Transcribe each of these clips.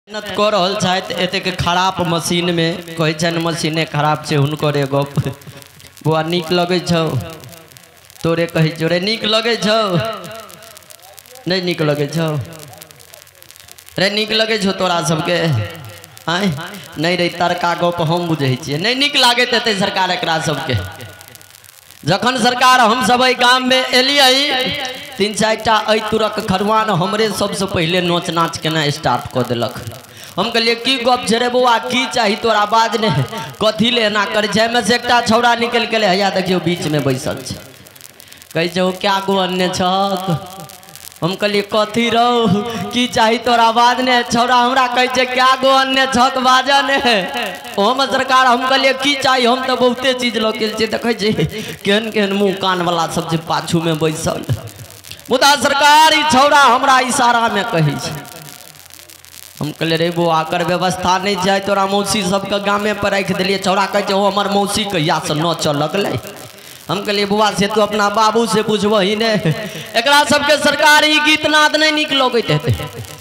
मेहनत कऽ रहल छथि एतेक खराब मशीनमे, कहै छनि मशीने खराब छै। हुनकरे गप। बौआ नीक लगै छौ? तोरे कहै छौ रे, नीक लगै छौ? नहि नीक लगै छौ रे? नीक लगै छौ तोरा सबके? आँय नहि रे, तरका गप हम बुझै छियै। नहि नीक लागैत हेतै सरकार एकरा सबके। जखन सरकार हमसब एहि गाममे एलियै, 3-4 टा एहि तुरक खरुआन हमरे सबसँ पहिले नोच नाच केनाइ स्टार्ट कऽ देलक। हम कहलियै की गप छै रे बौआ, की चाही तोरा, बाज ने, कथी ले एना करै छै? एहिमे से एकटा छौड़ा निकलि गेलै, हैया देखियौ बीचमे बैसल छै। कहै छै ओ क्या गो अन्ने छक? हम कहलियै कथी रौ, की चाही तोरा, बाज ने। छौड़ा हमरा कहै छै क्या गो अन्ने छक, बाज ने। ओहोमे सरकार हम कहलियै की चाही, हम तऽ बहुते चीज लऽ गेल छियै। देखै छी केहन केहन मुँह कानवला सब छै पाछूमे बैसल। मुदा सरकार ई छौड़ा हमरा इशारामे कहै छै। हम कहलियै रे बौआ, एकर व्यवस्था नहि छै, तोरा मौसी सबके गामे पर राखि देलियै। छौड़ा कहै छै ओ हमर मौसी कहियासँ नचऽ लगलै। हम कहलियै बौआ से तू अपना बाबू से पुछबही ने। एकरा सबके सरकार ई गीत नाद नहि नीक लगैत हेतै।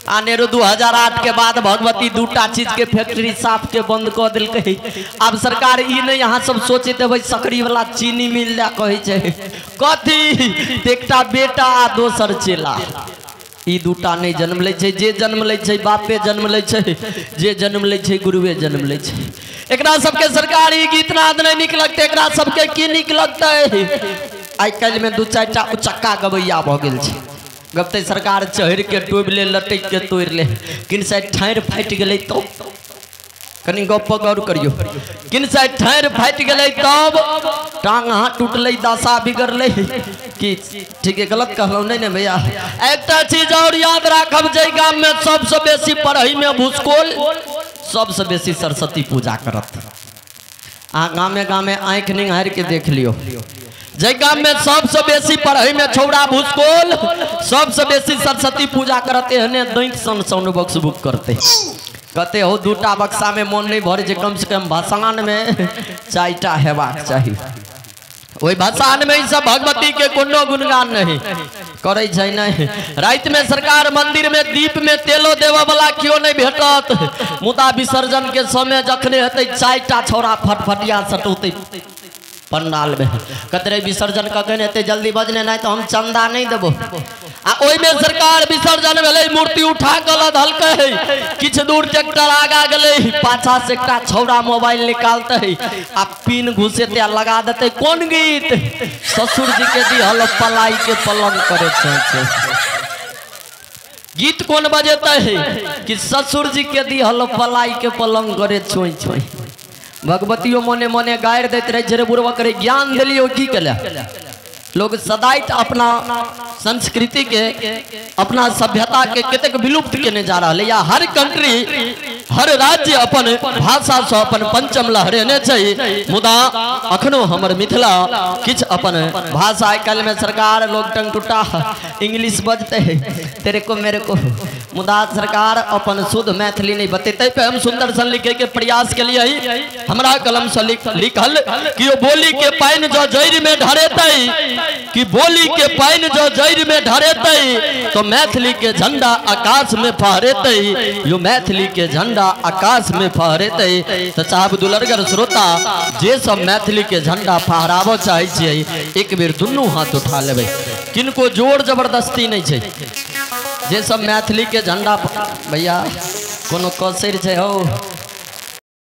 आ नेहरू 2008 के बाद भगवती 2टा चीजके फैक्ट्री साफ के बंद कऽ देलकै। आब सरकार ई नहि अहाँ सब सोचैत हेबै सकरी वाला चीनी मिल दए कहै छै कथी, एकटा बेटा आ दोसर चेला, ई 2टा नहि जन्म लै छै। जे जन्म लै छै बापे जन्म लै छै, जे जन्म लै छै गुरुए जन्म लै छै। एकरा सबके सरकार ई गीत नाद नहि नीक लगतै, एकरा सबके की नीक लगतै? आइ काल्हिमे 2-4 टा उचक्का गबैया भऽ गेल छै। गबतै सरकार चढ़ि के डूबि ले, लटकि के तोड़ि ले, किन साइड ठाढ़ि फाटि गेलै तब कनि गप पर गौर करियौ, किन साइड ठाढ़ि फाटि गेलै तब टांग हाथ टूटलै, दशा बिगड़लै। की ठीक है, गलत कहलहुँ नहीं ने भैया? एकटा चीज और याद राखब, जाहि गाममे सबसँ बेसी पढ़ैमे भूसकोल, सबसँ बेसी सरस्वती पूजा करत। अहाँ गामे गामे आँखि निहारि के देख लियौ, जाहि गाममे सबसँ बेसी पढ़ैमे छौड़ा भूसकोल, सबसँ बेसी सरस्वती पूजा करत, एहने दैत सन साउंड बॉक्स बुक करतै। कहते हो 2टा बक्सामे मोन नहि भरै छै, कम से कम भसानमे 4टा हेबाक चाही। ओहि भसानमे ई सब भगवती के कोनो गुणगान नहीं करै छै। नहीं रातिमे सरकार मंदिर में दीप में तेलो देबऽ वाला केओ नहीं भेटत, मुदा विसर्जन के समय जखने हेतै 4टा छौड़ा फटफटिया सटौतै पंडाल में। कहते विसर्जन कखन हेतै, जल्दी बजने, नहीं तो हम चंदा नहीं देबो। आ ओहिमे सरकार विसर्जन भेलै, मूर्ति उठा कऽ लधलकै, किछु दूर ट्रैक्टर आगा गेलै, पाछा से एकटा छौड़ा मोबाइल निकालतै आ पिन घुसेतै आ लगा देतै कोन गीत, ससुर जी के दिहल पलाई के पलंग करे छै। गीत कोन बजेतै कि ससुर जी के दिहल पलाई के पलंग करे छोई छोई। भगवतियो मोने मोने गारि दैत रहै छै रे बुढ़वा करे ज्ञान देलियो की केले। लोग सदाइत अपना संस्कृति के, अपना सभ्यता के कतेक विलुप्त केने जा रहा है। या हर कंट्री, हर राज्य अपन भाषा से अपन पंचम लहरेने छै, मुदा अखनो हमर मिथिला किछु अपन भाषा। आइ काल्हि में सरकार लोग टंग टूटा इंग्लिश बजते है तेरे को मेरे को, मुदा सरकार अपन शुद्ध मैथिली नहीं बतेते। पे हम सुंदर सन लिखे के प्रयास के लिए हमरा कलम से लिखल कि बोली के पानि जो जड़ि में ढरेतै, कि बोली के पानि जो जड़ि में ढरेतै तो मैथिली के झंडा आकाश में फहरेतै, यो मैथिली के झंडा आकाश में फहरेतै। तो साहब दुलरगर श्रोता, जे सब मैथिली के झंडा फहराबऽ चाहै छियै एक बेर दुनू हाथ उठा लेबै, किनको जोर जबरदस्ती नहीं छै। जे सब मैथिली के झंडा, भैया कोनो कसर छै हौ,